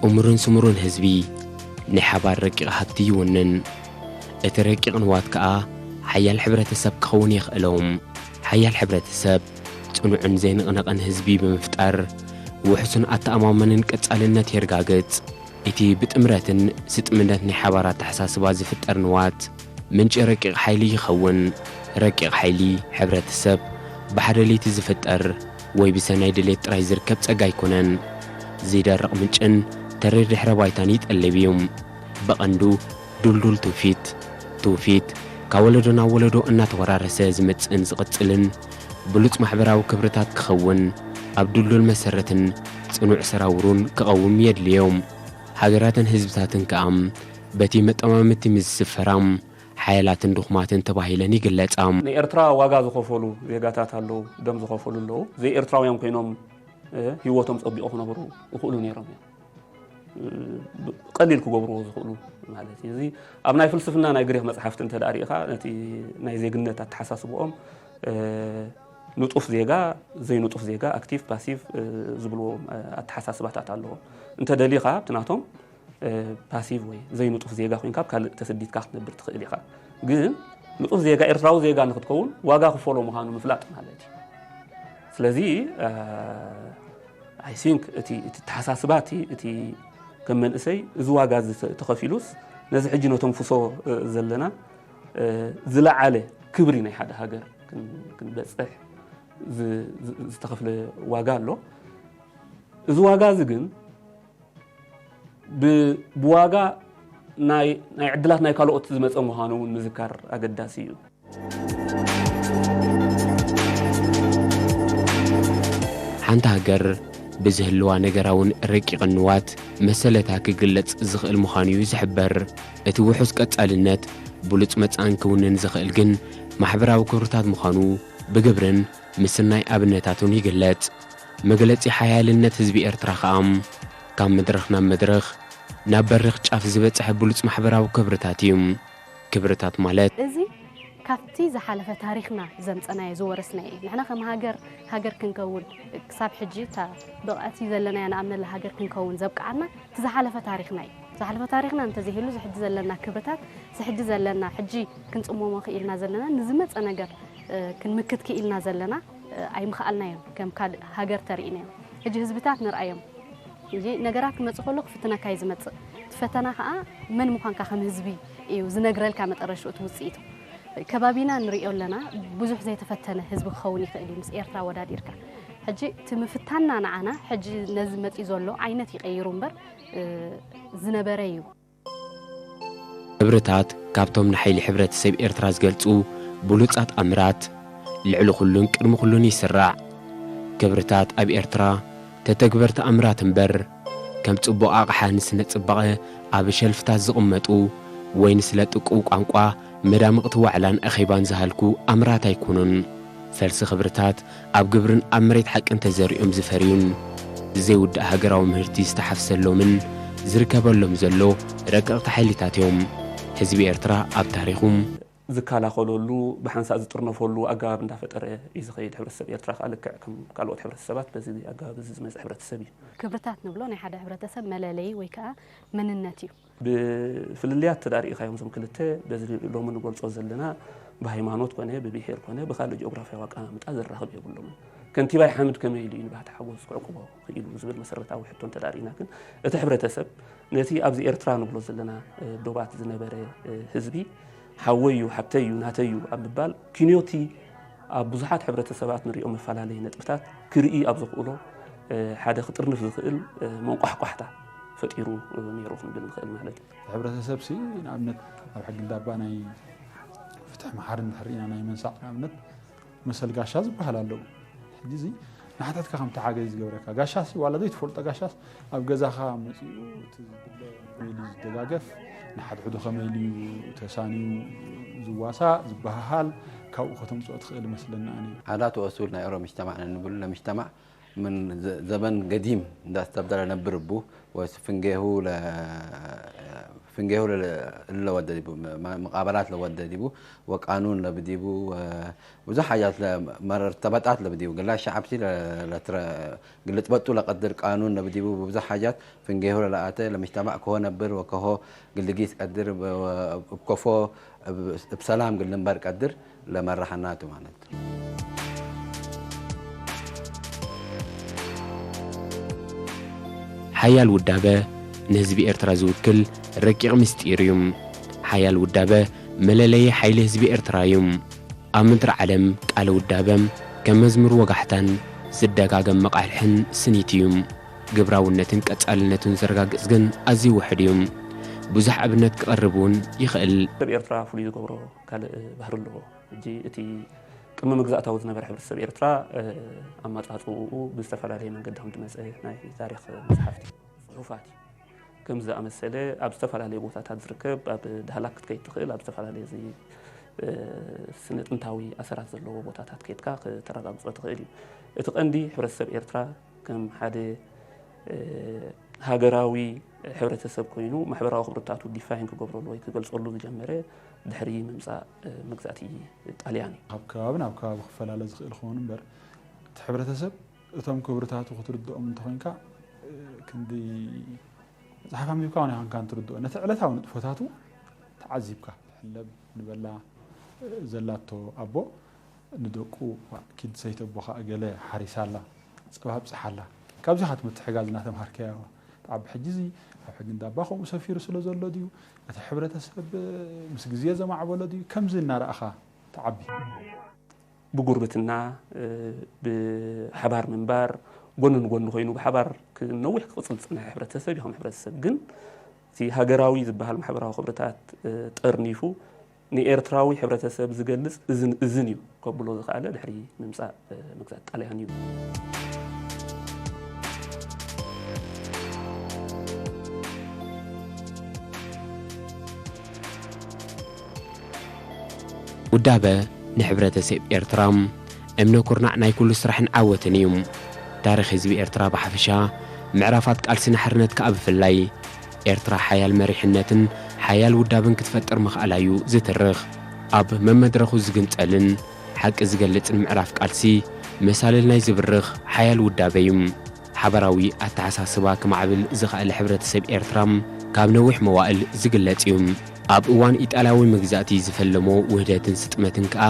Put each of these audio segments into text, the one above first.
እሙርን ስሙርን ህዝቢ ናይ ሓባር ረቂቕ ሃብቲ ይውንን። እቲ ረቂቕ ንዋት ከኣ ሓያል ሕብረተሰብ ክኸውን የኽእሎም። ሓያል ሕብረተሰብ ጽኑዕን ዘይንቕነቕን ህዝቢ ብምፍጣር ውሑስን ኣተኣማመንን ቀጻልነት የርጋግጽ። እቲ ብጥምረትን ስጥምነት ናይ ሓባር ኣተሓሳስባ ዝፍጠር ንዋት ምንጪ ረቂቕ ሓይሊ ይኸውን። ረቂቕ ሓይሊ ሕብረተሰብ ብሓደ ለይቲ ዝፍጠር ወይ ብሰናይ ድሌት ጥራይ ዝርከብ ጸጋ ኣይኮነን። ዘይደርቕ ምንጭን ተሪር ድሕረ ባይታን ይጠልብ እዩ። ብቐንዱ ዱልዱል ትውፊት። ትውፊት ካብ ወለዶ ናብ ወለዶ እናተወራረሰ ዝመጽእን ዝቕጽልን ብሉጽ ማሕበራዊ ክብርታት ክኸውን ኣብ ድልዱል መሰረትን ጽኑዕ ሰራውሩን ክቐውም የድልዮም። ሃገራትን ህዝብታትን ከኣ በቲ መጠማመቲ ምስ ዝስፈራም ሓያላትን ድኹማትን ተባሂለን ይግለጻ። ንኤርትራ ዋጋ ዝኸፈሉ ዜጋታት ኣለዉ፣ ደም ዝኸፈሉ ኣለዉ። ዘይኤርትራውያን ኮይኖም፣ እ፣ ህይወቶም ጸቢቑ ክነብሩ ይኽእሉ ነይሮም እዮም። እ፣ ብ-፣ ቀሊል ክገብርዎ ዝኽእሉ ማለት እዩ። እዚ ኣብ ናይ ፍልስፍና ናይ ግሪኽ መጽሓፍቲ እንተ ደኣ ርኢኻ፣ ነቲ ናይ ዜግነት ኣተሓሳስብኦም፣ እ፣ ንጡፍ ዜጋ፣ ዘይንጡፍ ዜጋ፣ ኣክቲቭ፣ ፓሲቭ፣ እ፣ ዝብልዎም፣ እ፣ ኣተሓሳስባታት ኣለዎም። እንተ ደሊኻ፣ ኣብቲ ናቶም እ፣ ፓሲቭ ወይ ዘይንጡፍ ዜጋ ኮይንካ ኣብ ካልእ ተሰዲድካ ክትነብር ትኽእል ኢኻ። ግን ንጡፍ ዜጋ፣ ኤርትራዊ ዜጋ ንክትከውን ዋጋ ክፈሎ ምዃኑ ምፍላጥ ማለት እዩ። ስለዚ፣ እ፣ ኣይ ቲንክ እቲ፣ እቲ ኣተሓሳስባ እቲ፣ እቲ ከም መንእሰይ እዚ ዋጋ እዚ ተ-፣ ተኸፊሉስ ነዚ ሕጂ ነተንፍሶ፣ እ፣ ዘለና፣ እ፣ ዝለዓለ ክብሪ ናይ ሓደ ሃገር ክን-፣ ክንበጽሕ ዝ-፣ ዝ-፣ ዝተኸፍለ ዋጋ ኣሎ። እዚ ዋጋ እዚ ግን ብ-፣ ብዋጋ ናይ፣ ናይ ዕድላት ናይ ካልኦት ዝመጸ ምዃኑ እውን ምዝካር ኣገዳሲ እዩ። ሓንቲ ሃገር ብዝህልዋ ነገራውን ረቂቕን ንዋት መሰለታ ክግለጽ ዝኽእል ምዃኑ እዩ ዝሕበር። እቲ ውሑስ ቀጻልነት ብሉጽ መጻእን ክውንን ዝኽእል ግን ማሕበራዊ ክብርታት ምዃኑ ብግብርን ምስናይ ኣብነታቱን ይግለጽ። መግለጺ ሓያልነት ህዝቢ ኤርትራ ከኣ ካብ መድረኽ ናብ መድረኽ፣ ናብ በሪኽ ጫፍ ዝበጽሐ ብሉጽ ማሕበራዊ ክብርታት እዩ። ክብርታት ማለት እዚ ካብቲ ዝሓለፈ ታሪኽና ዘምጸናዮ ዝወረስናዮ እዩ። ንሕና ከም ሃገር፣ ሃገር ክንከውን ክሳብ ሕጂ እታ ብቕዕቲ ዘለናያ ንኣምነላ ሃገር ክንከውን ዘብቅዓና እቲ ዝሓለፈ ታሪኽና እዩ። ዝሓለፈ ታሪኽና እንተዘይህሉ፣ እዚ ሕጂ ዘለና ክብርታት፣ እዚ ሕጂ ዘለና፣ ሕጂ ክንጽመሞ ክኢልና ዘለና፣ ንዝመጸ ነገር፣ እ፣ ክንምክት ክኢልና ዘለና፣ እ፣ ኣይምኽኣልናዮን፣ ከም ካልእ ሃገር ተርኢናዮም። ሕጂ ህዝብታት ንርኣዮም። እዚ ነገራት ክመጽእ ከሎ ክፍትነካ እዩ ዝመጽእ። እቲ ፈተና ከኣ መን ምዃንካ ከም ህዝቢ እዩ ዝነግረልካ መጠረሽኡ እቲ ውጽኢቱ። ከባቢና ንሪኦ ኣለና፣ ብዙሕ ዘይተፈተነ ህዝቢ ክኸውን ይኽእል እዩ ምስ ኤርትራ ወዳዲርካ። ሕጂ እቲ ምፍታንና ንዓና፣ ሕጂ ነዚ መጺኡ ዘሎ ዓይነት ይቐይሩ እምበር፣ እ፣ ዝነበረ እዩ። ክብርታት ካብቶም ንሓይሊ ሕብረተሰብ ኤርትራ ዝገልጹ ብሉጻት ኣምራት ልዕሊ ኩሉን ቅድሚ ኩሉን ይስራዕ። ክብርታት ኣብ ኤርትራ ተተግበርቲ ኣምራት እምበር፣ ከም ጽቡቕ ኣቕሓ ንስነ ጽባቐ ኣብ ሸልፍታት ዝቕመጡ ወይ ንስለ ጥቁው ቋንቋ መዳምቕቲ ዋዕላን ኣኼባን ዝሃልኩ ኣምራት ኣይኮኑን። ፈልሲ ክብርታት ኣብ ግብርን ኣብ መሬት ሓቅን ተዘሪኦም ዝፈርዩን፣ ዘይውዳእ ሃገራዊ ምህርቲ ዝተሓፍሰሎምን ዝርከበሎም ዘሎ ረቀቕቲ ሓይልታት እዮም። ህዝቢ ኤርትራ ኣብ ታሪኹም ዝከላኸለሉ፣ ብሓንሳእ ዝጥርነፈሉ ኣገባብ እንዳፈጠረ እዩ ዝኸይድ። ሕብረተሰብ ኤርትራ ከኣ ልክዕ ከም ካልኦት ሕብረተሰባት በዚ ኣገባብ እዚ ዝመጽእ ሕብረተሰብ እዩ። ክብርታት ንብሎ ናይ ሓደ ሕብረተሰብ መለለዪ ወይ ከኣ መንነት እዩ። ብፍልልያት ተዳሪእኻዮም እዞም ክልተ በዚ ሎሚ ንገልጾ ዘለና ብሃይማኖት ኮነ ብብሄር ኮነ ብኻልእ ጂኦግራፍያዊ ኣቀማምጣ ዘራኽብ የብሎምን። ከንቲባይ ሓምድ ከመይ ኢሉ እዩ ንባህቲ ሓጎስ ክዕቅቦ ክኢሉ ዝብል መሰረታዊ ሕቶ እንተዳሪእና ግን እቲ ሕብረተሰብ ነቲ ኣብዚ ኤርትራ ንብሎ ዘለና፣ እ፣ ዶባት ዝነበረ፣ እ፣ ህዝቢ ሓወይ እዩ፣ ሓብተይ እዩ፣ ናተይ እዩ ኣብ ምባል ኪንዮቲ ኣብ ብዙሓት ሕብረተሰባት ንሪኦ መፈላለዪ ነጥብታት ክርኢ ኣብ ዘኽእሎ፣ እ፣ ሓደ ክጥርንፍ ዝኽእል፣ እ፣ መንቋሕቋሕታ ፈጢሩ፣ እ፣ ነይሩ ክንብል ንኽእል ማለት እዩ። እቲ ሕብረተሰብ ሲ ንኣብነት ኣብ ሕጊ እንዳባ ናይ ፍትሒ መሓሪ እንድሕር ርኢና ናይ መንሳዕ ንኣብነት መሰል ጋሻ ዝበሃል ኣለዉ። ሕጂ እዚ ንሓታትካ ከም ተሓገዚ ዝገብረካ ጋሻ ሲ ዋላ ዘይትፈልጦ ጋሻስ ኣብ ገዛኻ መጺኡ እቲ ዝድለ ከመይ ኢሉ ዝደጋገፍ ንሓድሕዱ ከመይ ኢሉ ተሳንዩ ዝዋሳእ ዝበሃሃል ካብኡ ከተምጽኦ ትኽእል መስለኒ ኣነ። عادات وأصول ናይ ኦሮሞ مجتمع ንብሉ ለምጅተማዕ ምን ዘበን ገዲም እንዳስተብደረ ነብር እቡ ወስፍንጌሁ ለ ፍንጌሁ ለወደዲቡ፣ መቃበላት ለወደዲቡ፣ ወቃኑን ለብዲቡ፣ ብዙሕ ሓጃት መርተበጣት ለብዲቡ፣ ግላ ሸዓብቲ ግልጥበጡ ለቀድር ቃኑን ለብዲቡ፣ ብዙሕ ሓጃት ፍንጌሁ ለለኣተ ለምጅተማዕ ከሆ ነብር ወከሆ ግልጊት ቀድር እብ ከፎ እብ ሰላም ግልንበር ቀድር ለመራሓናቱ ማለት። ሓያል ውዳበ ንህዝቢ ኤርትራ ዝውክል ረቂቕ ምስጢር እዩ። ሓያል ውዳበ መለለዪ ሓይሊ ህዝቢ ኤርትራ እዩ። ኣብ ምድሪ ዓለም ቃለ ውዳበ ከም መዝሙር ወጋሕታን ዝደጋገም መቓልሕን ስኒት እዩ። ግብራውነትን ቀጻልነቱን ዘረጋግጽ ግን ኣዝዩ ውሑድ እዩ። ብዙሕ ኣብነት ክቐርብ እውን ይኽእል። ሰብ ኤርትራ ፍሉይ ዝገብሮ ካልእ ባህሪ ኣለዎ። ሕጂ እቲ ቅድሚ ምግዛእታዊ ዝነበረ ሕብረተሰብ ኤርትራ ኣመጻጽእኡ ብዝተፈላለየ መንገዲ ከም ዝመጸ ናይ ታሪኽ መጽሓፍቲ፣ ጽሑፋት እዩ። ከም ዝኣመሰለ ኣብ ዝተፈላለየ ቦታታት ዝርከብ፣ ኣብ ዳህላክ ክትከይድ ትኽእል፣ ኣብ ዝተፈላለየ እዚ ስነ ጥንታዊ ኣሰራት ዘለዎ ቦታታት ከይድካ ክተረጋግጾ ትኽእል እዩ። እቲ ቀንዲ ሕብረተሰብ ኤርትራ ከም ሓደ ሃገራዊ ሕብረተሰብ ኮይኑ ማሕበራዊ ክብርታቱ ዲፋይን ክገብረሉ ወይ ክገልጸሉ ዝጀመረ ድሕሪ ምምጻእ መግዛእቲ ጣልያን እዩ። ካብ ከባቢ ናብ ከባቢ ክፈላለ ዝኽእል ክኸውን እምበር እቲ ሕብረተሰብ እቶም ክብርታቱ ክትርድኦም እንተኾይንካ ክንዲ መጽሓፍ ኣንቢብካ ውን ኣይኮንካን ትርድኦ። ነቲ ዕለታዊ ንጥፈታቱ ተዓዚብካ ሕለብ ንበላ ዘላቶ ኣቦ ንደቁ ኪድ ሰይተቦኻ እገለ ሓሪሳ ኣላ፣ ጸባ ኣብጽሓ ኣላ። ካብዚ ኢኻ እቲ ምትሕጋዝ እናተምሃርካዮ ትዓቢ። ሕጂ እዚ ኣብ ሕጊ እንዳባ ከምኡ ሰፊሩ ስለ ዘሎ ድዩ? እቲ ሕብረተሰብ ምስ ግዜ ዘማዕበሎ ድዩ? ከምዚ እናረኣኻ ትዓቢ። ብጉርብትና ብሓባር ምንባር ጎኒ ንጎኒ ኮይኑ ብሓባር ነዊሕ ክቕፅል ዝፀንሐ ሕብረተሰብ እዩ። ከም ሕብረተሰብ ግን እቲ ሃገራዊ ዝበሃል ማሕበራዊ ክብርታት ጠርኒፉ ንኤርትራዊ ሕብረተሰብ ዝገልጽ እዝን እዝን እዩ ከብሎ ዝኸኣለ ድሕሪ ምምጻእ መግዛእቲ ጣልያን እዩ። ውዳበ ንሕብረተሰብ ኤርትራ እምነ ኩርናዕ ናይ ኩሉ ስራሕን ዓወትን እዩ። ታሪኽ ህዝቢ ኤርትራ ብሓፈሻ፣ ምዕራፋት ቃልሲ ንሓርነት ከኣ ብፍላይ፣ ኤርትራ ሓያል መሪሕነትን ሓያል ውዳበን ክትፈጥር ምኽኣላ እዩ ዝትርኽ። ኣብ መመድረኹ ዝግንጸልን ሓቂ ዝገልጽን ምዕራፍ ቃልሲ፣ መሳልል ናይ ዝብርኽ ሓያል ውዳበ እዩ። ሓባራዊ ኣተሓሳስባ ክማዕብል ዝኸኣለ ሕብረተሰብ ኤርትራ ካብ ነዊሕ መዋእል ዝግለጽ እዩ። ኣብ እዋን ኢጣልያዊ መግዛእቲ ዝፈለሞ ውህደትን ስጥመትን ከኣ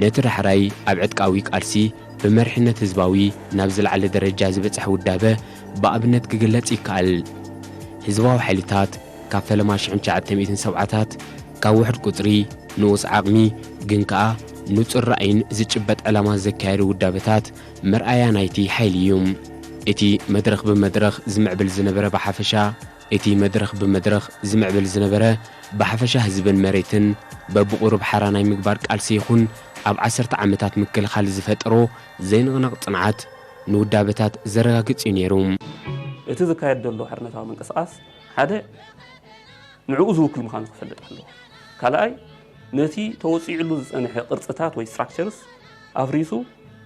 ነቲ ዳሕራይ ኣብ ዕጥቃዊ ቃልሲ ብመሪሕነት ህዝባዊ ናብ ዝለዓለ ደረጃ ዝበጽሐ ውዳበ ብኣብነት ክግለጽ ይከኣል። ህዝባዊ ሓይልታት ካብ ፈለማ ሽሕን ትሽዓተ ሚእትን ሰብዓታት ካብ ውሑድ ቁጽሪ፣ ንኡስ ዓቕሚ፣ ግን ከኣ ንጹር ራእይን ዝጭበጥ ዕላማን ዘካየዱ ውዳበታት መርኣያ ናይቲ ሓይሊ እዩ። እቲ መድረኽ ብመድረኽ ዝምዕብል ዝነበረ ብሓፈሻ፣ እቲ መድረኽ ብመድረኽ ዝምዕብል ዝነበረ ብሓፈሻ ህዝብን መሬትን በብቑሩብ ሓራ ናይ ምግባር ቃልሲ ይኹን ኣብ ዓሰርተ ዓመታት ምክልኻል ዝፈጠሮ ዘይንቕነቕ ጽንዓት ንውዳበታት ዘረጋግጽ እዩ ነይሩ። እቲ ዝካየድ ዘሎ ሓርነታዊ ምንቅስቓስ ሓደ ንዕኡ ዝውክል ምዃኑ ክፈልጥ ኣለዎ። ካልኣይ ነቲ ተወጺዕሉ ዝጸንሐ ቅርጽታት ወይ ስትራክቸርስ ኣፍሪሱ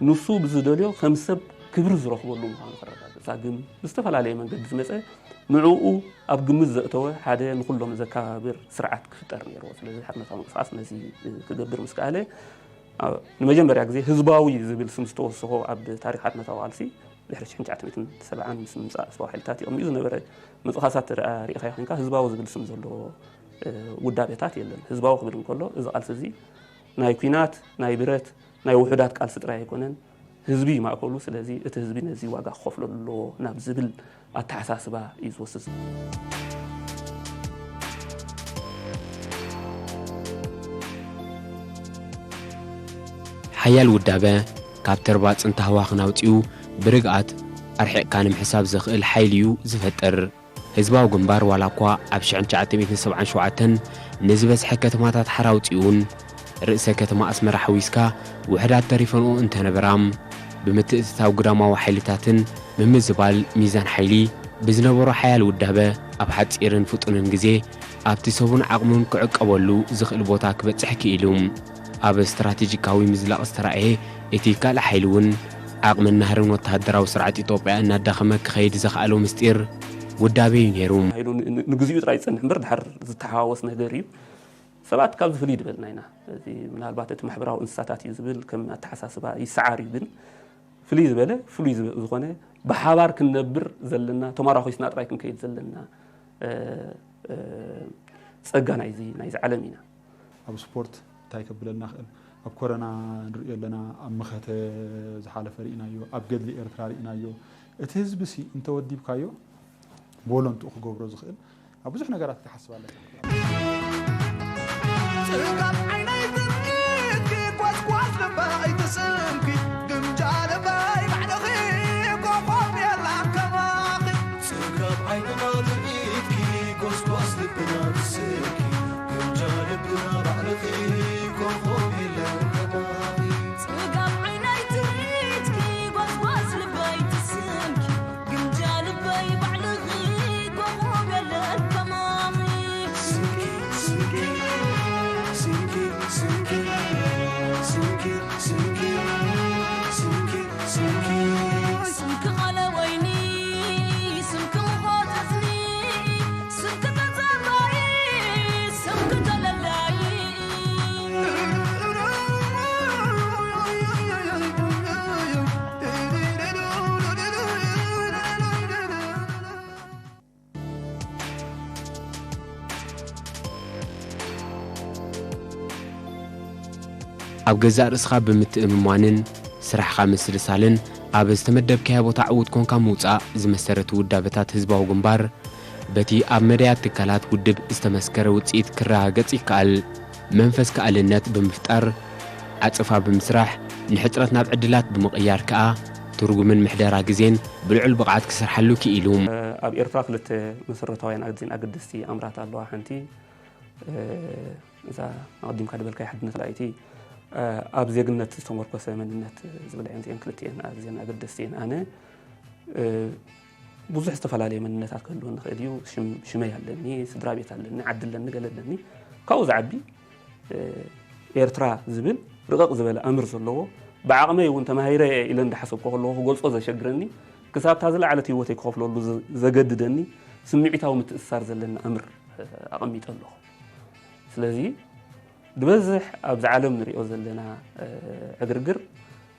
ንሱ ብዝደልዮ ከም ሰብ ክብሪ ዝረኽበሉ ምዃኑ ክረጋግጽ። ግን ብዝተፈላለየ መንገዲ ዝመጸ ንዕኡ ኣብ ግምት ዘእተወ ሓደ ንኹሎም ዘከባብር ስርዓት ክፍጠር ነይርዎ። ስለዚ ሓርነታዊ ምንቅስቓስ ነዚ ክገብር ምስ ከኣለ ንመጀመርያ ግዜ ህዝባዊ ዝብል ስም ዝተወሰኾ ኣብ ታሪኽ ሓርነታዊ ቃልሲ ድሕሪ ሽሕን ትሽዓተ ሚእትን ሰብዓን ምስ ምምፃእ ህዝባዊ ሓይልታት የቕንኡ ዝነበረ ምንቅስቓሳት ሪኢኻዮ ኮይንካ ህዝባዊ ዝብል ስም ዘለዎ ውዳቤታት የለን። ህዝባዊ ክብል እንከሎ እዚ ቃልሲ እዚ ናይ ኲናት፣ ናይ ብረት፣ ናይ ውሑዳት ቃልሲ ጥራይ ኣይኮነን። ህዝቢ እዩ ማእከሉ። ስለዚ እቲ ህዝቢ ነዚ ዋጋ ክኸፍለሉ ኣለዎ ናብ ዝብል ኣተሓሳስባ እዩ ዝወስድ። ሓያል ውዳበ ካብ ተርባ ጽንተ ህዋኽን ኣውጺኡ ብርግኣት ኣርሒቕካ ንምሕሳብ ዘኽእል ሓይሊ እዩ ዝፈጥር። ህዝባዊ ግንባር ዋላ እኳ ኣብ ሽሕን ትሽዓተ ሚእትን ሰብዓን ሸውዓተን ንዝበዝሐ ከተማታት ሓራ ኣውጺኡን ርእሰ ከተማ ኣስመራ ሓዊስካ ውሕዳት ተሪፈንኡ እንተነበራ፣ ብምትእትታው ግዳማዊ ሓይልታትን ምምዝባል ሚዛን ሓይሊ ብዝነበሮ ሓያል ውዳበ ኣብ ሓጺርን ፍጡንን ግዜ ኣብቲ ሰቡን ዓቕሙን ክዕቀበሉ ዝኽእል ቦታ ክበጽሕ ክኢሉ። ኣብ ስትራቴጂካዊ ምዝላቕ ዝተራእየ እቲ ካልእ ሓይሊ እውን ዓቕምን ናህርን ወተሃደራዊ ስርዓት ኢትዮጵያ እናዳኸመ ክኸይድ ዘኽኣሎ ምስጢር ውዳቤ እዩ ነይሩ። ኢሉ ንግዚኡ ጥራይ ይጸንሕ እምበር ድሓር ዝተሓዋወስ ነገር እዩ። ሰባት ካብዚ ፍልይ ዝበልና ኢና። እዚ ምናልባት እቲ ማሕበራዊ እንስሳታት እዩ ዝብል ከም ኣተሓሳስባ ይሰዓር እዩ፣ ግን ፍልይ ዝበለ ፍሉይ ዝኾነ ብሓባር ክንነብር ዘለና ተማራኺስና ጥራይ ክንከይድ ዘለና ጸጋ ናይዚ ናይዚ ዓለም ኢና። ኣብ ስፖርት እንታይ ከብለና ክእል? ኣብ ኮረና ንርእዮ ኣለና፣ ኣብ መኸተ ዝሓለፈ ርኢናዮ፣ ኣብ ገድሊ ኤርትራ ርኢናዮ። እቲ ህዝቢ ሲ እንተወዲብካዮ ቮለንትኡ ክገብሮ ዝኽእል ኣብ ብዙሕ ነገራት ክትሓስብ ኣለካ። ጽጋብ ዓይነይ ትርኢትኪ ጓስጓስ ልበይ ትስምኪ ግምጃ ልበይ ባዕልኺ ኮኾብ የላን ከማኺ። ጽጋብ ዓይንና ትርኢትኪ ጓስጓስ ልብና ትስምኪ ግምጃ ልብና ባዕልኺ ኮኾብ የለን ከማኺ። ጽጋብ ዓይነይ ትርኢትኪ ጓስጓስ ልበይ ትስምኪ ግምጃ ልበይ ባዕልኺ ኮኾብ የለን ከማኺ። ስምኪ ስምኪ ስምኪ ስምኪ ስምኪ ስምኪ ስምኪ ስምኪ ስምኪ ቃለ ወይኒ ስምኪ ውሃ ጠስኒ ስምኪ ተጸባይ ስምኪ ተለላይ። ኣብ ገዛእ ርእስኻ ብምትእምማንን ስራሕኻ ምስልሳልን ኣብ ዝተመደብካዮ ቦታ ዕዉት ኮንካ ምውጻእ ዝመሰረቱ ውዳበታት ህዝባዊ ግንባር በቲ ኣብ መዳያት ትካላት ውድብ ዝተመስከረ ውጽኢት ክረጋገጽ ይከኣል። መንፈስ ከኣልነት ብምፍጣር፣ ዓጸፋ ብምስራሕ፣ ንሕጽረት ናብ ዕድላት ብምቕያር ከኣ ትርጉምን ምሕደራ ግዜን ብልዑል ብቕዓት ክሰርሓሉ ክኢሉ። ኣብ ኤርትራ ክልተ መሰረታውያን ኣዝየን ኣገደስቲ ኣምራት ኣለዋ። ሓንቲ እዛ ኣቐዲምካ ዝበልካያ ሓድነት ላይቲ ኣብ ዜግነት ዝተመርኮሰ መንነት ዝብላ እየን። እዚአን ክልቲአን ኣዝየን ኣገደስቲ እየን። ኣነ ብዙሕ ዝተፈላለየ መንነታት ክህልወኒ ይኽእል እዩ። ሽም- ሽመይ ኣለኒ፣ ስድራ ቤት ኣለኒ፣ ዓዲ ኣለኒ፣ ገለ ኣለኒ። ካብኡ ዝዓቢ ኤርትራ ዝብል ርቕቕ ዝበለ ኣምር ዘለዎ ብዓቕመይ እውን ተማሂረ እየ ኢለ እንዳሓሰብኩ ከለኹ ክገልጾ ዘሸግረኒ ክሳብ እታ ዝለዓለት ህይወተይ ክኸፍለሉ ዘ- ዘገድደኒ ስምዒታዊ ምትእስሳር ዘለኒ ኣምር ኣቐሚጠ ኣለኹ። ስለዚ ዝበዝሕ ኣብዚ ዓለም ንሪኦ ዘለና ዕግርግር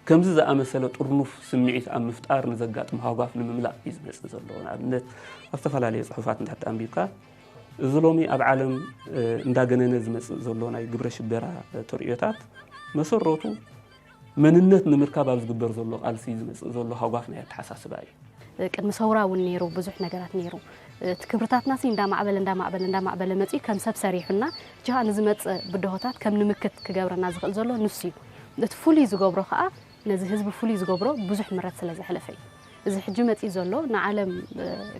ከምዚ ዝኣመሰለ ጥርኑፍ ስምዒት ኣብ ምፍጣር ንዘጋጥም ሃጓፍ ንምምላእ እዩ ዝመጽእ ዘሎ። ንኣብነት ኣብ ዝተፈላለዩ ጽሑፋት እንድሕር ኣንቢብካ እዚ ሎሚ ኣብ ዓለም እንዳገነነ ዝመጽእ ዘሎ ናይ ግብረ ሽበራ ተርእዮታት መሰረቱ መንነት ንምርካብ ኣብ ዝግበር ዘሎ ቃልሲ ዝመጽእ ዘሎ ሃጓፍ ናይ ኣተሓሳስባ እዩ። ቅድሚ ሰውራ እውን ነይሩ ብዙሕ ነገራት ነይሩ። እቲ ክብርታትና ሲ እንዳማዕበለ እንዳማዕበለ እንዳማዕበለ መጺኡ ከም ሰብ ሰሪሑና ጅሃ ንዝመጽእ ብድሆታት ከም ንምክት ክገብረና ዝኽእል ዘሎ ንሱ እዩ። እቲ ፍሉይ ዝገብሮ ከዓ ነዚ ህዝቢ ፍሉይ ዝገብሮ ብዙሕ ምረት ስለ ዘሕለፈ እዩ። እዚ ሕጂ መጺኡ ዘሎ ንዓለም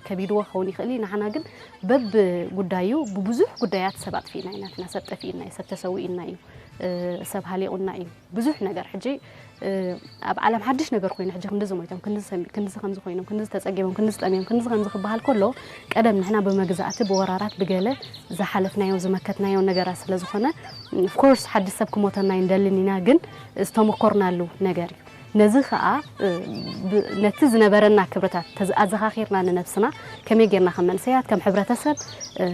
ከቢድዎ ክኸውን ይኽእል እዩ። ንሓና ግን በብ ጉዳዩ ብብዙሕ ጉዳያት ሰብ ኣጥፊእና ኢና፣ ናትና ሰብ ጠፊእና እዩ፣ ሰብ ተሰዊእና እዩ፣ ሰብ ሃሊቑና እዩ። ብዙሕ ነገር ሕጂ ኣብ ዓለም ሓድሽ ነገር ኮይኑ ሕጂ ክንድዚ ሞይቶም ክንድዚ ሰሚ- ክንድዚ ከምዚ ኮይኖም ክንድዚ ተጸጊቦም ክንድዚ ጠምዮም ክንድዚ ከምዚ ክበሃል ከሎ ቀደም ንሕና ብመግዛእቲ ብወራራት ብገለ ዝሓለፍናዮ ዝመከትናዮ ነገራት ስለ ዝኾነ of course ሓድሽ ሰብ ክሞተና ኣይንደልን ኢና ግን ዝተመኮርናሉ ነገር እዩ ነዚ ኸኣ ነቲ ዝነበረና ክብርታት ኣዘኻኺርና ንነብስና ከመይ ጌርና ከም መንሰያት ከም ሕብረተሰብ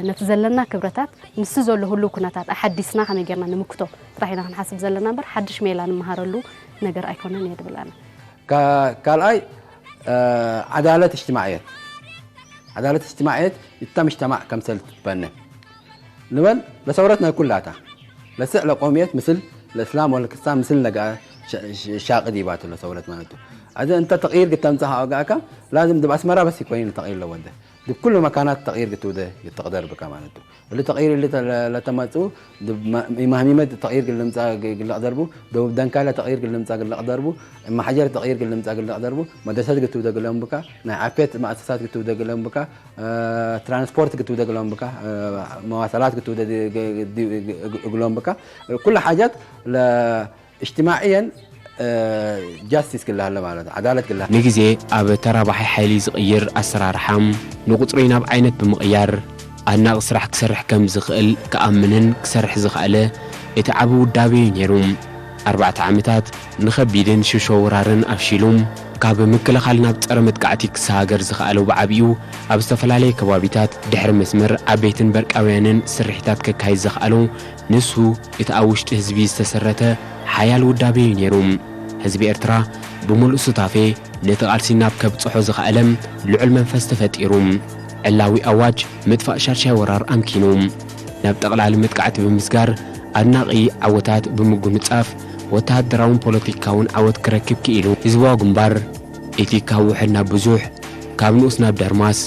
ነቲ ዘለና ክብርታት ንሱ ዘሎ ህሉው ኩነታት ኣሓዲስና ከመይ ጌርና ንምክቶ ጥራሕ ኢና ክንሓስብ ዘለና እምበር ሓድሽ ሜላ ንመሃረሉ ነገር ኣይኮነን እየ ድብል ኣነ። ካልኣይ ዓዳለት እጅትማዕየት ዓዳለት እጅትማዕየት እታ ምጅተማዕ ከምሰል ትበነ ንበል ለሰውረት ናይ ኩላታ ለስዕ ለቆምየት ምስል ለእስላም ወለክርስታን ምስል ነጋ ሻቅድ ይባቱ ለሰውረት ማለት እዩ። ኣዚ እንተ ተቕይር ግተምጽእ ሃወጋእካ ላዝም ድብ ኣስመራ በስ ይኮይን ተቕይር ለወደ ድብ ኩሉ መካናት ተቕይር ግትውደ ይተቕደር ብካ ማለት እዩ። እሊ ተቕይር እሊ ለተመጽኡ ማህሚመት ተቕይር ግልምጻ ግለቕ ደርቡ ደቡብ ደንካለ ተቕይር ግልምጻ ግለቕ ደርቡ ማሓጀር ተቕይር ግልምጻ ግለቕ ደርቡ መደሰት ግትውደ ግለም ብካ ናይ ዓፌት ማእሰሳት ግትውደ ግለም ብካ ትራንስፖርት ግትውደ ግሎም ብካ መዋሰላት ግትውደ ግሎም ብካ ኩሉ ሓጃት እጅትማዕየን ጃስቲስ ክልሃለ ማለት ዓዳለት ክልሃለ። ንግዜ ኣብ ተራባሒ ሓይሊ ዝቕይር ኣሰራርሓ ንቁጽሪ ናብ ዓይነት ብምቕያር ኣድናቒ ስራሕ ክሰርሕ ከም ዝኽእል ክኣምንን ክሰርሕ ዝኸኣለ እቲ ዓቢ ውዳበ እዩ ነይሩ። ኣርባዕተ ዓመታት ንኸቢድን ሽሾ ወራርን ኣፍሺሉ ካብ ምክልኻል ናብ ጸረ መጥቃዕቲ ክሰሃገር ዝኸኣለው ብዓቢኡ ኣብ ዝተፈላለየ ከባቢታት ድሕሪ መስመር ዓበይትን በርቃውያንን ስርሒታት ከካይድ ዘኽኣሎ ንሱ እቲ ኣብ ውሽጢ ህዝቢ ዝተሰረተ ሓያል ውዳበ እዩ ነይሩ። ህዝቢ ኤርትራ ብምሉእ ሱታፌ ነቲ ቃልሲ ናብ ከብጽሖ ዝኸኣለ ልዑል መንፈስ ተፈጢሩ። ዕላዊ ኣዋጅ ምጥፋእ ሻድሻይ ወራር ኣምኪኑ ናብ ጠቕላሊ መጥቃዕቲ ብምስጋር ኣድናቒ ዓወታት ብምጉንጻፍ ወተሃደራውን ፖለቲካውን ዓወት ክረክብ ክኢሉ። ህዝባዊ ግንባር እቲ ካብ ውሕድ ናብ ብዙሕ፣ ካብ ንኡስ ናብ ደርማስ፣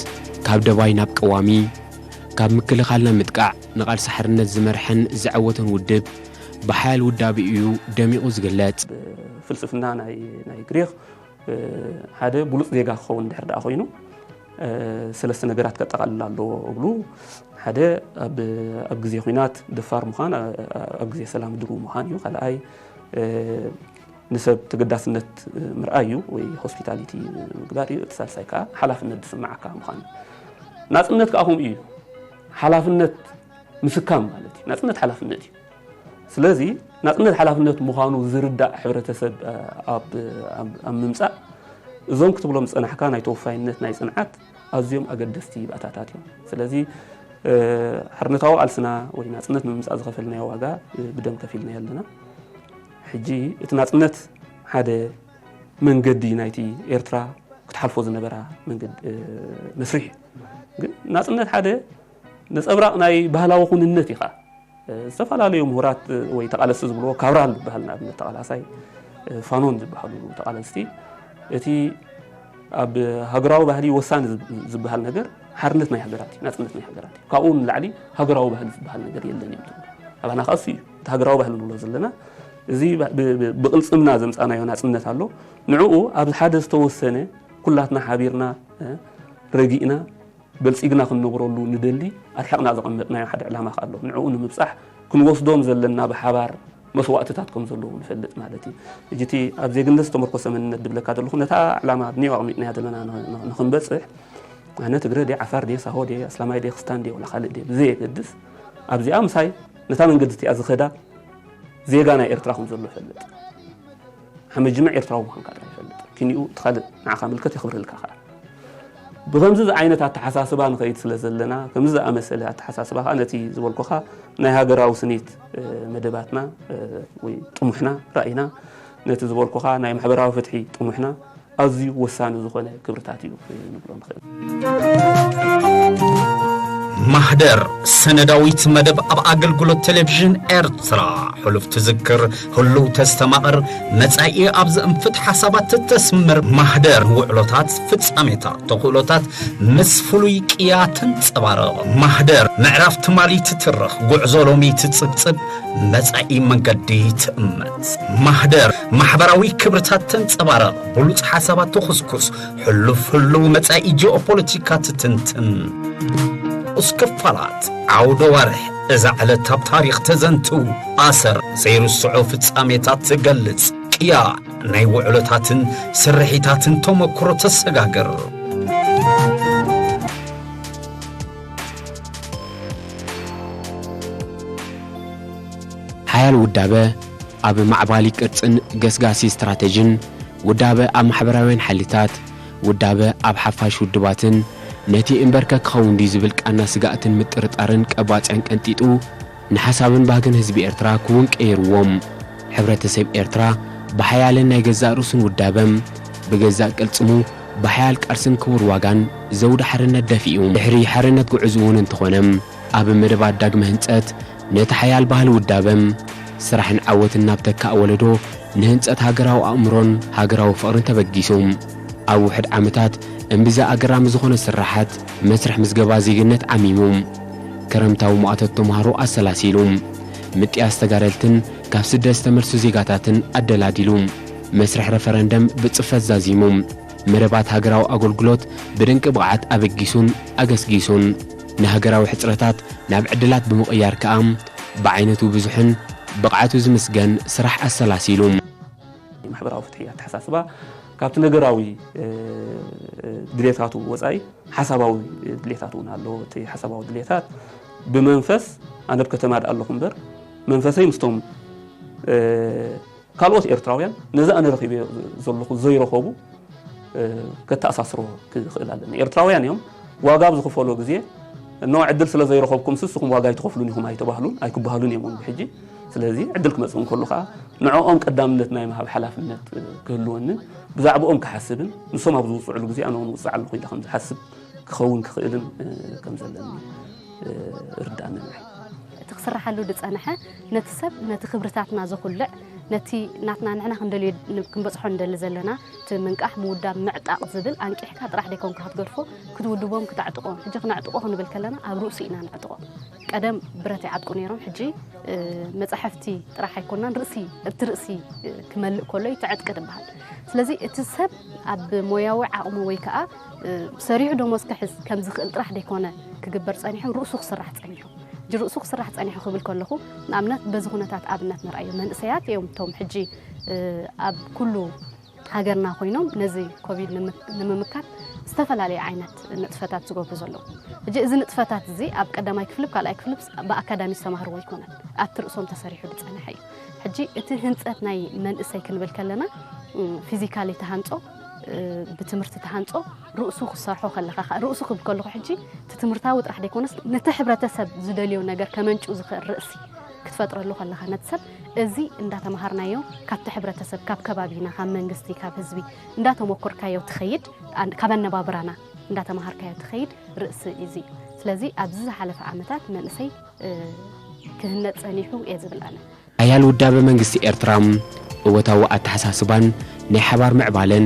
ካብ ደባይ ናብ ቀዋሚ፣ ካብ ምክልኻል ናብ ምጥቃዕ ንቓልሲ ሓርነት ዝመርሐን ዘዐወተን ውድብ ብሓያል ውዳበ እዩ ደሚቑ ዝግለጽ። ፍልስፍና ናይ ናይ ግሪኽ ሓደ ብሉጽ ዜጋ ክኸውን ድሕር ደኣ ኮይኑ ሰለስተ ነገራት ከጠቓልል ኣለዎ እብሉ። ሓደ ኣብ ኣብ ግዜ ኲናት ደፋር ምዃን፣ ኣብ ግዜ ሰላም ድጉ ምዃን እዩ። ካልኣይ ንሰብ ተገዳስነት ምርኣይ እዩ ወይ ሆስፒታሊቲ ምግባር እዩ። እቲ ሳልሳይ ከዓ ሓላፍነት ዝስምዓካ ምዃን እዩ። ናጽነት ከዓ ከምኡ እዩ። ሓላፍነት ምስካም ማለት እዩ። ናጽነት ሓላፍነት እዩ። ስለዚ ናጽነት ሓላፍነት ምዃኑ ዝርዳእ ሕብረተሰብ ኣብ ኣብ ምምጻእ እዞም ክትብሎም ዝጸናሕካ ናይ ተወፋይነት ናይ ጽንዓት ኣዝዮም ኣገደስቲ ባእታታት እዮም። ስለዚ ሓርነታዊ ቃልስና ወይ ናጽነት ንምምጻእ ዝኸፈልናዮ ዋጋ ብደም ከፊልናዮ ኣለና። ሕጂ እቲ ናጽነት ሓደ መንገዲ ናይቲ ኤርትራ ክትሓልፎ ዝነበራ መንገዲ መስርሕ እዩ። ግን ናጽነት ሓደ ነጸብራቕ ናይ ባህላዊ ኩንነት ኢኻ። ዝተፈላለዩ ምሁራት ወይ ተቓለስቲ ዝብልዎ ካብራል ዝበሃል ንኣብነት ተቓላሳይ ፋኖን ዝበሃሉ ተቓለስቲ እቲ ኣብ ሃገራዊ ባህሊ ወሳኒ ዝበሃል ነገር ሓርነት ናይ ሃገራት እዩ፣ ናጽነት ናይ ሃገራት እዩ። ካብኡ ንላዕሊ ሃገራዊ ባህሊ ዝበሃል ነገር የለን እዮም ዝብሉ። ኣባና ከኣ እሱ እዩ እቲ ሃገራዊ ባህሊ ንብሎ ዘለና። እዚ ብቕልጽምና ዘምጻናዮ ናጽነት ኣሎ። ንዕኡ ኣብ ሓደ ዝተወሰነ ኩላትና ሓቢርና ረጊእና በልጺግና ክንነብረሉ ንደሊ ኣርሒቕና ዘቐመጥናዮ ሓደ ዕላማ ከኣ ኣሎ። ንዕኡ ንምብጻሕ ክንወስዶም ዘለና ብሓባር መስዋእትታት ከም ዘለዉ ንፈልጥ ማለት እዩ። ሕጂ እቲ ኣብ ዜግነት ዝተመርኮሰ መንነት ድብለካ ዘለኹ ነታ ዕላማ ብንዮ ኣቕሚጥናያ ዘለና ንኽንበጽሕ ኣነ ትግረ ድየ ዓፋር ድየ ሳሆ ድየ ኣስላማይ ድየ ክስታን ድየ ወላ ካልእ ድየ ብዘየገድስ ኣብዚኣ ምሳይ ነታ መንገዲ እቲኣ ዝኸዳ ዜጋ ናይ ኤርትራ ከም ዘሎ እፈልጥ። ሓመጅምዕ ኤርትራዊ ምዃንካ ጥራይ ይፈልጥ። ኪኒኡ እቲ ካልእ ንዓኻ ምልከት የኽብረልካ ከኣ። ብኸምዚ ዝዓይነት ኣተሓሳስባ ንኸይድ ስለ ዘለና ከምዚ ዝኣመሰለ ኣተሓሳስባ ከኣ ነቲ ዝበልኩኻ ናይ ሃገራዊ ስኒት መደባትና ወይ ጥሙሕና ራእይና ነቲ ዝበልኩኻ ናይ ማሕበራዊ ፍትሒ ጥሙሕና ኣዝዩ ወሳኒ ዝኾነ ክብርታት እዩ ንብሎ ንኽእል። ማህደር ሰነዳዊት መደብ ኣብ ኣገልግሎት ቴሌቪዥን ኤርትራ። ሕሉፍ ትዝክር፣ ህሉው ተስተማቕር፣ መጻኢ ኣብ ዘእንፍት ሓሳባት ትተስምር። ማህደር ውዕሎታት፣ ፍጻሜታት፣ ተኽእሎታት ምስ ፍሉይ ቅያ ተንጸባርቕ። ማህደር ምዕራፍ ትማሊ ትትርኽ፣ ጉዕዞ ሎሚ ትጽብጽብ፣ መጻኢ መንገዲ ትእምት። ማህደር ማሕበራዊ ክብርታት ተንጸባርቕ፣ ብሉጽ ሓሳባት ትኹስኩስ፣ ሕሉፍ ህሉው መጻኢ ጂኦፖለቲካ ትትንትን። ንኡስ ክፋላት ዓውደ ዋርሕ እዛ ዕለት ኣብ ታሪኽ ተዘንትው፣ ኣሰር ዘይርስዖ ፍጻሜታት ትገልጽ፣ ቅያ ናይ ውዕሎታትን ስርሒታትን ተመክሮ ተሰጋግር። ሓያል ውዳበ ኣብ ማዕባሊ ቅርጽን ገስጋሲ ስትራተጂን፣ ውዳበ ኣብ ማሕበራውያን ሓይልታት፣ ውዳበ ኣብ ሓፋሽ ውድባትን ነቲ እምበርከ ክኸውን ድዩ ዝብል ቃና ስጋእትን ምጥርጣርን ቀባጽያን ቀንጢጡ ንሓሳብን ባህግን ህዝቢ ኤርትራ ክውን ቀይርዎም። ሕብረተሰብ ኤርትራ ብሓያልን ናይ ገዛእ ርእሱን ውዳበም ብገዛእ ቅልጽሙ ብሓያል ቃልስን ክቡር ዋጋን ዘውዲ ሓርነት ደፊኡ። ድሕሪ ሓርነት ጉዕዝኡን እንተኾነ ኣብ መደባት ዳግመ ህንጸት ነቲ ሓያል ባህሊ ውዳበም ስራሕን ዓወትን ናብ ተካእ ወለዶ ንህንጸት ሃገራዊ ኣእምሮን ሃገራዊ ፍቕርን ተበጊሱ። ኣብ ውሕድ ዓመታት እምብዛ ኣገራሚ ዝኾነ ስራሓት መስርሕ ምዝገባ ዜግነት ዓሚሙ። ከረምታዊ መዋተት ተምሃሮ ኣሰላሲሉ። ምጥያስ ተጋደልትን ካብ ስደት ዝተመልሱ ዜጋታትን ኣደላዲሉ። መስርሕ ረፈረንደም ብጽፈት ዛዚሙ። መደባት ሃገራዊ ኣገልግሎት ብድንቂ ብቕዓት ኣበጊሱን ኣገስጊሱን። ንሃገራዊ ሕጽረታት ናብ ዕድላት ብምቕያር ከኣ ብዓይነቱ ብዙሕን ብቕዓቱ ዝምስገን ስራሕ ኣሰላሲሉ። ማሕበራዊ ፍትሒ ኣተሓሳስባ ካብቲ ነገራዊ ድሌታቱ ወፃኢ ሓሳባዊ ድሌታት እውን ኣሎ። እቲ ሓሳባዊ ድሌታት ብመንፈስ ኣነ ኣብ ከተማ ደኣ ኣለኹ እምበር መንፈሰይ ምስቶም ካልኦት ኤርትራውያን ነዚ ኣነ ረኺበ ዘለኹ ዘይረኸቡ ከተኣሳስሮ ክኽእል ኣለና። ኤርትራውያን እዮም። ዋጋ ኣብ ዝኽፈሎ ግዜ፣ "ኖ፣ ዕድል ስለ ዘይረኸብኩም ንስኹም ዋጋ ኣይትኸፍሉን ኢኹም" ኣይተባህሉን ኣይክበሃሉን እዮም እውን ብሕጂ። ስለዚ ዕድል ክመጽእ እንከሎ ከኣ ንዕኦም ቀዳምነት ናይ ምሃብ ሓላፍነት ክህልወንን ብዛዕባኦም ክሓስብን ንሶም ኣብ ዝውጽዕሉ ግዜ ኣነ እውን ውጽዕ ኣለኹ ኢለ ከም ዝሓስብ ክኸውን ክኽእልን ከም ዘለኒ ርዳእኒ ንዓይ። እቲ ክስርሓሉ ዝጸንሐ ነቲ ሰብ፣ ነቲ ክብርታትና ዘኹልዕ፣ ነቲ ናትና ንሕና ክንደልዮ ክንበጽሖ ንደሊ ዘለና እቲ ምንቃሕ፣ ምውዳብ፣ ምዕጣቕ ዝብል ኣንቂሕካ ጥራሕ ደይኮንካ ክትገድፎ፣ ክትውድቦም፣ ክተዕጥቖም። ሕጂ ክነዕጥቖ ክንብል ከለና ኣብ ርእሱ ኢና ነዕጥቖ። ቀደም ብረት ይዓጥቁ ነይሮም፣ ሕጂ መጻሕፍቲ ጥራሕ ኣይኮናን፣ ርእሲ፣ እቲ ርእሲ ክመልእ ከሎ እዩ እቲ ዕጥቂ ዝበሃል። ስለዚ እቲ ሰብ ኣብ ሞያዊ ዓቕሙ ወይ ከኣ ሰሪሑ ደሞዝ ክሕዝ ከም ዝኽእል ጥራሕ ደይኮነ ክግበር ጸኒሑ፣ ርእሱ ክስራሕ ጸኒሑ። ሕጂ ርእሱ ክስራሕ ጸኒሑ ክብል ከለኹ፣ ንኣብነት በዚ ኩነታት ኣብነት ንርኣዮ። መንእሰያት እዮም እቶም ሕጂ ኣብ ኩሉ ሃገርና ኮይኖም ነዚ ኮቪድ ንምምካት ዝተፈላለዩ ዓይነት ንጥፈታት ዝገብሩ ዘለዉ። ሕጂ እዚ ንጥፈታት እዚ ኣብ ቀዳማይ ክፍሊ፣ ካልኣይ ክፍሊ ብኣካዳሚ ዝተማህርዎ ኣይኮነን፣ ኣብቲ ርእሶም ተሰሪሑ ዝጸንሐ እዩ። ሕጂ እቲ ህንጸት ናይ መንእሰይ ክንብል ከለና ፊዚካሊ ተሃንጾ፣ ብትምህርቲ ተሃንጾ፣ ርእሱ ክሰርሖ ከለኻ፣ ርእሱ ክብል ከለኹ ሕጂ እቲ ትምህርታዊ ጥራሕ ዘይኮነስ ነቲ ሕብረተሰብ ዝደልዮ ነገር ከመንጭው ዝኽእል ርእሲ ክትፈጥረሉ ከለኻ ነቲ ሰብ፣ እዚ እንዳተማሃርናዮ ካብቲ ሕብረተሰብ፣ ካብ ከባቢና፣ ካብ መንግስቲ፣ ካብ ህዝቢ እንዳተሞከርካዮ ትኸይድ፣ ካብ ኣነባብራና እንዳተማሃርካዮ ትኸይድ ርእሲ እዚ። ስለዚ ኣብዚ ዝሓለፈ ዓመታት መንእሰይ ክህነጽ ጸኒሑ እየ ዝብል ኣነ። ሓያል ውዳበ መንግስቲ ኤርትራ፣ እወታዊ ኣተሓሳስባን ናይ ሓባር ምዕባለን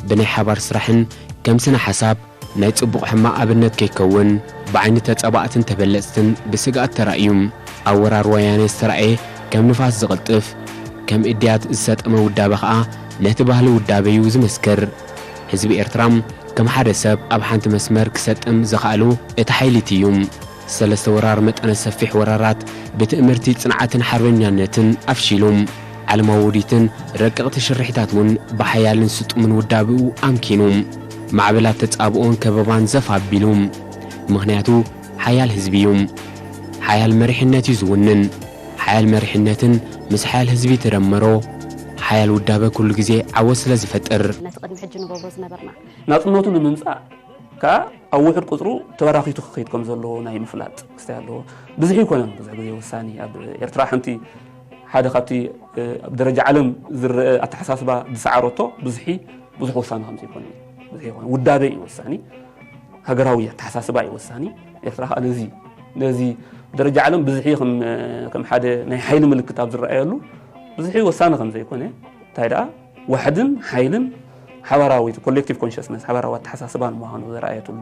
ብናይ ሓባር ስራሕን ከም ስነ ሓሳብ ናይ ጽቡቕ ሕማቕ ኣብነት ከይከውን ብዓይኒ ተጻባእትን ተበለጽትን ብስግኣት ተራእዩ። ኣብ ወራር ወያነ ዝተራእየ ከም ንፋስ ዝቕልጥፍ፣ ከም እድያት ዝሰጠመ ውዳበ ኸኣ ነቲ ባህሊ ውዳበ እዩ ዝምስክር። ህዝቢ ኤርትራ ከም ሓደ ሰብ ኣብ ሓንቲ መስመር ክሰጥም ዘኽኣሉ እቲ ሓይሊ እቲ እዩ። ሰለስተ ወራር መጠነ ሰፊሕ ወራራት ብትእምርቲ፣ ጽንዓትን ሓርበኛነትን ኣፍሺሉ። ዓለማዊ ውዲትን ረቀቕቲ ሽርሒታት እውን ብሓያልን ስጡምን ውዳብኡ ኣምኪኑ። ማዕበላት ተጻብኦን ከበባን ዘፍ ኣቢሉ። ምኽንያቱ ሓያል ህዝቢ እዩ። ሓያል መሪሕነት እዩ ዝውንን። ሓያል መሪሕነትን ምስ ሓያል ህዝቢ ተደመሮ፣ ሓያል ውዳበ ኩሉ ግዜ ዓወት ስለ ዝፈጥር። ነቲ ቅድሚ ሕጂ ንገብሮ ዝነበርና ናጽነቱ ንምምጻእ ከኣ ኣብ ውሑድ ቁጽሩ ተበራኺቱ ክኸይድ ከም ዘለዎ ናይ ምፍላጥ ክስታይ ኣለዎ። ብዝሒ ኣይኮነን ብዙሕ ግዜ ወሳኒ። ኣብ ኤርትራ ሓንቲ፣ ሓደ ካብቲ ኣብ ደረጃ ዓለም ዝረአ ኣተሓሳስባ ዝሰዓረቶ ብዝሒ ብዙሕ ወሳኒ ከም ዘይኮነ እዩ። ብዝሒ ኣይኮነን፣ ውዳበ እዩ ወሳኒ፣ ሃገራዊ ኣተሓሳስባ እዩ ወሳኒ። ኤርትራ ከኣ ነዚ፣ ነዚ ደረጃ ዓለም ብዝሒ ከም፣ ከም ሓደ ናይ ሓይሊ ምልክት ኣብ ዝረኣየሉ ብዝሒ ወሳኒ ከም ዘይኮነ፣ እንታይ ደኣ ዋሕድን ሓይልን ሓባራዊ ኮሌክቲቭ ኮንሽስነስ፣ ሓባራዊ ኣተሓሳስባን ምዃኑ ዘረኣየትሉ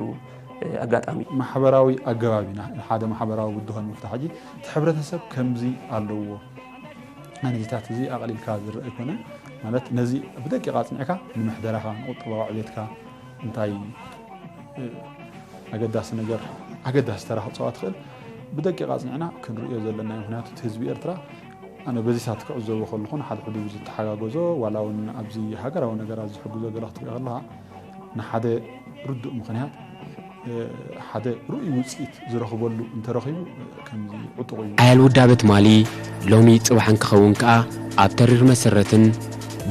ኣጋጣሚ። ማሕበራዊ ኣገባብ ኢና፣ ሓደ ማሕበራዊ ብድሆ ንምፍታሕ ሕጂ እቲ ሕብረተሰብ ከምዚ ኣለዎ። ነዚታት እዚ ኣቕሊልካ ዝረአ ኣይኮነን። ማለት ነዚ ብደቂቕ ኣጽኒዕካ ንምሕደራኻ፣ ንቁጠባዊ ዕቤትካ እንታይ ኣገዳሲ ነገር፣ ኣገዳሲ ተራ ክጻወት ትኽእል ብደቂቕ ኣጽኒዕና ክንርእዮ ዘለና እዩ። ምኽንያቱ እቲ ህዝቢ ኤርትራ ኣነ በዚ ሰዓት ክዕዘቦ ከለኹ ንሓድሕዱ ዝተሓጋገዞ፣ ዋላ እውን ኣብዚ ሃገራዊ ነገራት ዝሕግዞ ገለ ክትርኢ ከለኻ፣ ንሓደ ርዱእ ምኽንያት፣ እ፣ ሓደ ርኡይ ውጽኢት ዝረኽበሉ እንተረኺቡ፣ እ፣ ከምዚ ዕጡቕ እዩ። ሓያል ውዳበ ትማሊ፣ ሎሚ ጽባሕ እንክኸውን ከኣ ኣብ ተሪር መሰረትን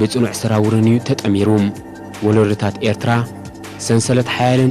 ብጽኑዕ ሰራውርን እዩ ተጠሚሩ። ወለዶታት ኤርትራ ሰንሰለት ሓያልን